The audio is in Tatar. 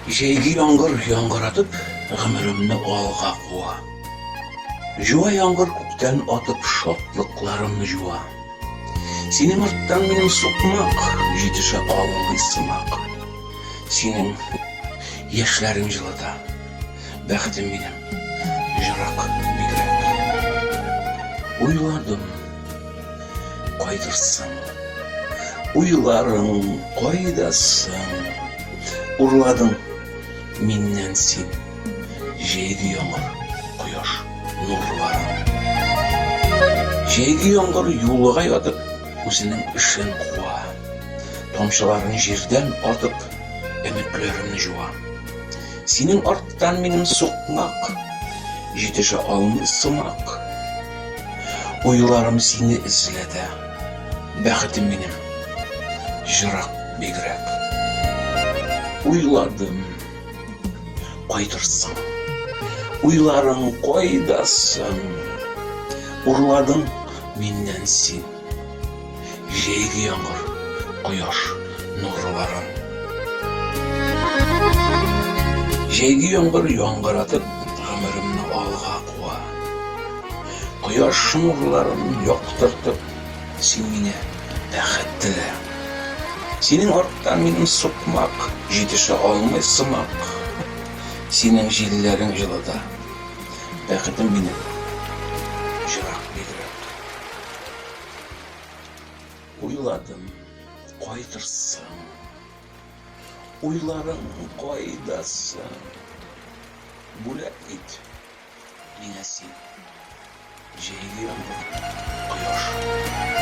Җәйге яңгыр яңгыратып, гомеремне алга куа. Җуа яңгыр күктән атып, шатлыкларымны җуа. Синең арттан минем сукмак җитешә алмый сымак. Синең яшьләрең җылыта. Бәхетем минем җырак бигрәк. Уйладым, кайтырсың. Уйларың кайда соң? Урладың миннән син. Җәйге яңгыр, кояш нурларын. Җәйге яңгыр юлыга ятып, үзенең эшен куа. Тамчыларын җирдән атып, өметләремне җуа. Синең арттан минем сукмак, җитешә алмый сымак. Уйларым сине эзләтә, бәхетем минем җырак бигрәк. Уйладым, кайтырсың. Уйларың кайда соң? Урладың миннән син. Җәйге яңгыр, кояш нурларын. Җәйге яңгыр яңгыратып, гомеремне алга куа. Кояш нурларын яктыртып, син мине бәхет телә. Синең арттан минем сукмак җитешә алмый сымак. Синең җилләрең җылыта. Бәхетем минем җырак бигрәк. Уйладым, кайтырсың. Уйларың кайда соң? Бүләк ит миңа син. Җәйге яңгыр, кояш.